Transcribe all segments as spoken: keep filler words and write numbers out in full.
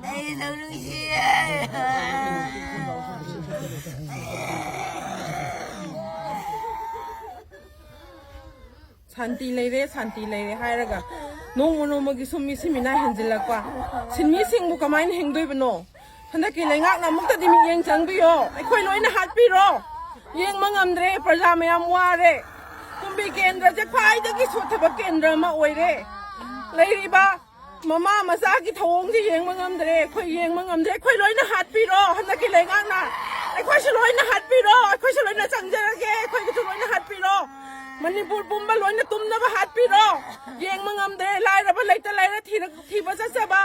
ꯑꯩ ꯅꯪ ꯅꯨꯡꯁꯤꯌꯦ꯫ ꯁꯥꯟꯇꯤ ꯂꯩꯔꯦ, ꯁꯥꯟꯇꯤ ꯂꯩꯔꯦ ꯍꯥꯏꯔꯒ ꯅꯣꯡꯃ ꯅꯣꯡꯃꯒꯤ ꯁꯨꯝ ꯃꯤꯁꯤ ꯃꯤꯅꯥ ꯍꯦꯟꯖꯤꯜꯂꯛꯄ꯫ ꯁꯤꯟꯃꯤꯁꯤꯡꯕꯨ ꯀꯃꯥꯏꯅ ꯍꯤꯡꯗꯣꯏꯕꯅꯣ? ꯍꯟꯗꯛꯀꯤ ꯂꯩꯉꯥꯛꯅ ꯑꯃꯨꯛꯇꯗꯤ ꯃꯤꯠꯌꯦꯡ ꯆꯪꯕꯤꯌꯣ꯫ ꯑꯩꯈꯣꯏ ꯂꯣꯏꯅ ꯍꯥꯠꯄꯤꯔꯣ꯫ ꯌꯦꯡꯕ ꯉꯝꯗ꯭ꯔꯦ, ꯄ꯭ꯔꯖꯥ ꯃꯌꯥꯝ ꯋꯥꯔꯦ꯫ ꯀꯨꯝꯕꯤ ꯀꯦꯟꯗ꯭ꯔꯁꯦ ꯈ꯭ꯋꯥꯏꯗꯒꯤ ꯁꯣꯠꯊꯕ ꯀꯦꯟꯗ꯭ꯔ ꯑꯃ ꯑꯣꯏꯔꯦ꯫ ꯂꯩꯔꯤꯕ ꯃꯃꯥ ꯃꯆꯥꯒꯤ ꯊꯧꯑꯣꯡꯁꯦ ꯌꯦꯡꯕ ꯉꯝꯗ꯭ꯔꯦ꯫ ꯑꯩꯈꯣꯏ ꯌꯦꯡꯕ ꯉꯝꯗ꯭ꯔꯦ꯫ ꯑꯩꯈꯣꯏ ꯂꯣꯏꯅ ꯍꯥꯠꯄꯤꯔꯣ꯫ ꯍꯟꯗꯛꯀꯤ ꯂꯩꯉꯥꯛꯅ ꯑꯩꯈꯣꯏꯁꯨ ꯂꯣꯏꯅ ꯍꯥꯠꯄꯤꯔꯣ꯫ ꯑꯩꯈꯣꯏꯁꯨ ꯂꯣꯏꯅ ꯆꯪꯖꯔꯒꯦ꯫ ꯑꯩꯈꯣꯏꯒꯤꯁꯨ ꯂꯣꯏꯅ ꯍꯥꯠꯄꯤꯔꯣ꯫ ꯃꯅꯤꯄꯨꯔ ꯄꯨꯝꯕ ꯂꯣꯏꯅ ꯇꯨꯝꯅꯕ ꯍꯥꯠꯄꯤꯔꯣ꯫ ꯌꯦꯡꯕ ꯉꯝꯗ꯭ꯔꯦ꯫ ꯂꯥꯏꯔꯕ ꯂꯩꯇ ꯂꯥꯏꯔ ꯊꯤꯔ-, ꯊꯤꯕ ꯆꯠꯆꯕ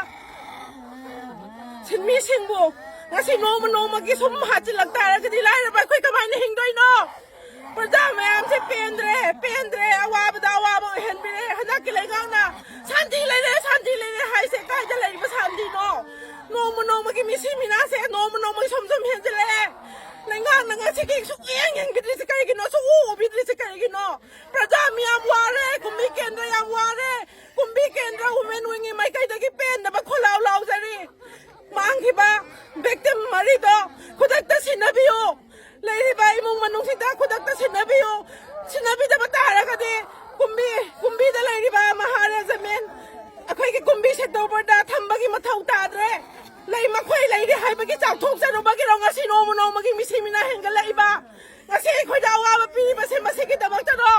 ꯁꯤꯟꯃꯤꯁꯤꯡꯕꯨ ꯉꯁꯤ ꯅꯣꯡꯃ ꯅꯣꯡꯃꯒꯤ ꯁꯨꯝ ꯍꯥꯠꯆꯤꯜꯂꯛ ꯇꯥꯔꯒꯗꯤ ꯂꯥꯏꯔꯕ ꯑꯩꯈꯣꯏ ꯀꯃꯥꯏꯅ ꯍꯤꯡꯗꯣꯏꯅꯣ? ꯄ꯭ꯔꯖꯥ ꯃꯌꯥꯝꯁꯦ ꯄꯦꯟꯗ꯭ꯔꯦ, ꯄꯦꯟꯗ꯭ꯔꯦ, ꯑꯋꯥꯕꯗ ꯑꯋꯥꯕ ꯑꯣꯏꯍꯟꯕꯤꯔꯦ꯫ ꯍꯟꯗꯛꯀꯤ ꯂꯩꯉꯥꯛꯅ ꯁꯥꯟꯇꯤ ꯂꯩꯔꯦ, ꯁꯥꯟꯇꯤ ꯂꯩꯔꯦ ꯍꯥꯏꯁꯦ ꯀꯥꯏꯗ ꯂꯩꯔꯤꯕ ꯁꯥꯟꯇꯤꯅꯣ? ꯅꯣꯡꯃ ꯅꯣꯡꯃꯒꯤ ꯃꯤꯁꯤ ꯃꯤꯅꯥꯁꯦ ꯅꯣꯡꯃ ꯅꯣꯡꯃꯒꯤ ꯁꯨꯝ ꯁꯨꯝ ꯍꯦꯟꯖꯤꯜꯂꯛꯑꯦ꯫ ꯂꯩꯉꯥꯛꯅ ꯉꯁꯤꯒꯤ ꯁꯨꯛꯌꯦꯡ ꯌꯦꯡꯕꯤꯗ꯭ꯔꯤꯁꯦ ꯀꯔꯤꯒꯤꯅꯣ? ꯁꯨꯛꯎ ꯎꯕꯤꯗ꯭ꯔꯤꯁꯦ ꯀꯔꯤꯒꯤꯅꯣ? ꯄ꯭ꯔꯖꯥ ꯃꯤꯌꯥꯝ ꯋꯥꯔꯦ, ꯀꯨꯝꯕꯤ ꯀꯦꯟꯗ꯭ꯔ ꯌꯥꯝ ꯋꯥꯔꯦ꯫ ꯀꯨꯝꯕꯤ ꯀꯦꯟꯗ꯭ꯔ ꯋꯨꯃꯦꯟ ꯋꯤꯡꯒꯤ ꯃꯥꯏꯀꯩꯗꯒꯤ ꯄꯦꯟꯗꯕ ꯈꯣꯜꯂꯥꯎ ꯂꯥꯎꯖꯔꯤ꯫ ꯃꯥꯡꯈꯤꯕ victim ꯃꯔꯤꯗꯣ ꯈꯨꯗꯛꯇ ꯁꯤꯟꯅꯕꯤꯌꯨ꯫ ꯂꯩꯔꯤꯕ ꯏꯃꯨꯡ ꯃꯅꯨꯡꯁꯤꯡꯗ ꯈꯨꯗꯛꯇ ꯁꯤꯟꯅꯕꯤꯌꯨ꯫ ꯁꯤꯟꯅꯕꯤꯗꯕ ꯇꯥꯔꯒꯗꯤ ꯀꯨꯝꯕꯤ, ꯀꯨꯝꯕꯤꯗ ꯂꯩꯔꯤꯕ ꯃꯍꯥꯔꯥꯖꯥ ꯃꯦꯟ, ꯑꯩꯈꯣꯏꯒꯤ ꯀꯨꯝꯕꯤ ꯁꯦꯛꯇꯣꯕꯔꯗ ꯊꯝꯕꯒꯤ ꯃꯊꯧ ꯇꯥꯗ꯭ꯔꯦ꯫ ꯂꯩ ꯃꯈꯣꯏ ꯂꯩꯔꯤ ꯍꯥꯏꯕꯒꯤ ꯆꯥꯎꯊꯣꯛꯆꯔꯨꯕꯒꯤꯔꯣ ꯉꯁꯤ ꯅꯣꯡꯃ ꯅꯣꯡꯃꯒꯤ ꯃꯤꯁꯤ ꯃꯤꯅꯥ ꯍꯦꯟꯒꯠꯂꯛꯏꯕ? ꯉꯁꯤ ꯑꯩꯈꯣꯏꯗ ꯑꯋꯥꯕ ꯄꯤꯔꯤꯕꯁꯦ ꯃꯁꯤꯒꯤꯗꯃꯛꯇꯔꯣ?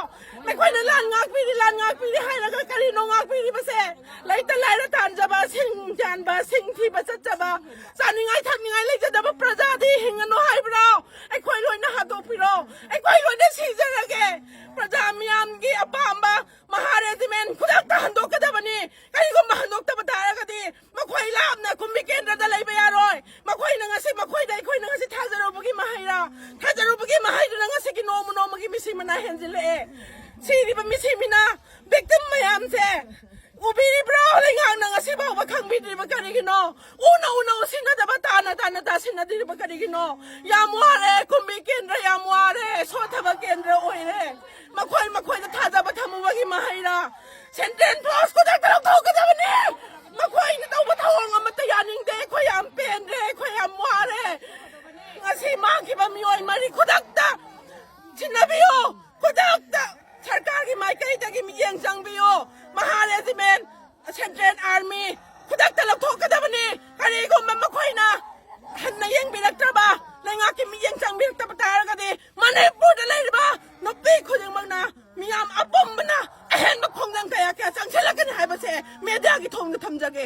ꯑꯩꯈꯣꯏꯅ ꯂꯥꯟ ꯉꯥꯛꯄꯤꯔꯤ, ꯂꯥꯟ ꯉꯥꯛꯄꯤꯔꯤ ꯍꯥꯏꯔꯒ ꯀꯔꯤꯅꯣ ꯉꯥꯛꯄꯤꯔꯤꯕꯁꯦ? ꯂꯩꯇ ꯂꯥꯏꯔ ꯇꯥꯟꯖꯕ, ꯁꯤꯡ ꯌꯥꯟꯕ, ꯁꯤꯡ ꯊꯤꯕ ꯆꯠꯆꯕ, ꯆꯥꯅꯤꯡꯉꯥꯏ ꯊꯛꯅꯤꯡꯉꯥꯏ ꯂꯩꯖꯗꯕ ꯄ꯭ꯔꯖꯥꯗꯤ ꯍꯤꯡꯉꯅꯨ ꯍꯥꯏꯕ꯭ꯔꯣ? ꯑꯩꯈꯣꯏ ꯂꯣꯏꯅ ꯍꯥꯠꯇꯣꯛꯄꯤꯔꯣ, ꯑꯩꯈꯣꯏ ꯂꯣꯏꯅ ꯁꯤꯖꯔꯒꯦ꯫ ꯄ꯭ꯔꯖꯥ ꯃꯤꯌꯥꯝꯒꯤ ꯑꯄꯥꯝꯕ ꯃꯍꯥ ꯔꯦꯖꯤꯃꯦꯟ ꯈꯨꯗꯛꯇ ꯍꯟꯗꯣꯛꯀꯗꯕꯅꯤ꯫ ꯀꯔꯤꯒꯨꯝꯕ ꯍꯟꯗꯣꯛꯇꯕ ꯇꯥꯔꯒꯗꯤ ꯃꯈꯣꯏ ꯂꯥꯞꯅ ꯀꯨꯝꯕꯤ ꯀꯦꯟꯗ꯭ꯔꯗ ꯂꯩꯕ ꯌꯥꯔꯣꯏ꯫ ꯃꯈꯣꯏꯅ ꯉꯁꯤ, ꯃꯈꯣꯏꯗ ꯑꯩꯈꯣꯏꯅ ꯉꯁꯤ ꯊꯥꯖꯔꯨꯕꯒꯤ ꯃꯍꯩꯔꯥ? ꯊꯥꯖꯔꯨꯕꯒꯤ ꯃꯍꯩꯗꯨꯅ ꯉꯁꯤꯒꯤ ꯅꯣꯡꯃ ꯅꯣꯡꯃꯒꯤ ꯃꯤꯁꯤ ꯃꯅꯥ ꯍꯦꯟꯖꯤꯜꯂꯛꯑꯦ꯫ ꯁꯤꯔꯤꯕ ꯃꯤꯁꯤ ꯃꯤꯅꯥ victim ꯃꯌꯥꯝꯁꯦ ꯎꯕꯤꯔꯤꯕ꯭ꯔꯣ? ꯂꯩꯉꯥꯛꯅ ꯉꯁꯤ ꯐꯥꯎꯕ ꯈꯪꯕꯤꯗ꯭ꯔꯤꯕ ꯀꯔꯤꯒꯤꯅꯣ? ꯎꯅ ꯎꯅ ꯎꯁꯤꯟꯅꯗꯕ, ꯇꯥꯅ ꯇꯥꯅ ꯇꯥꯁꯤꯟꯅꯗ꯭ꯔꯤꯕ ꯀꯔꯤꯒꯤꯅꯣ? ꯌꯥꯝ ꯋꯥꯔꯦ, ꯀꯨꯝꯕꯤ ꯀꯦꯟꯗ꯭ꯔ ꯌꯥꯝ ꯋꯥꯔꯦ, ꯁꯣꯠꯊꯕ ꯀꯦꯟꯗ꯭ꯔ ꯑꯣꯏꯔꯦ꯫ ꯃꯈꯣꯏ ꯃꯈꯣꯏꯗ ꯊꯥꯖꯕ ꯊꯝꯃꯨꯕꯒꯤ ꯃꯍꯩꯔꯥ? Central Force ꯈꯨꯗꯛꯇ ꯂꯧꯊꯣꯛꯀꯗꯕꯅꯤ꯫ ꯏꯊꯣꯡꯗ ꯊꯝꯖꯒꯦ꯫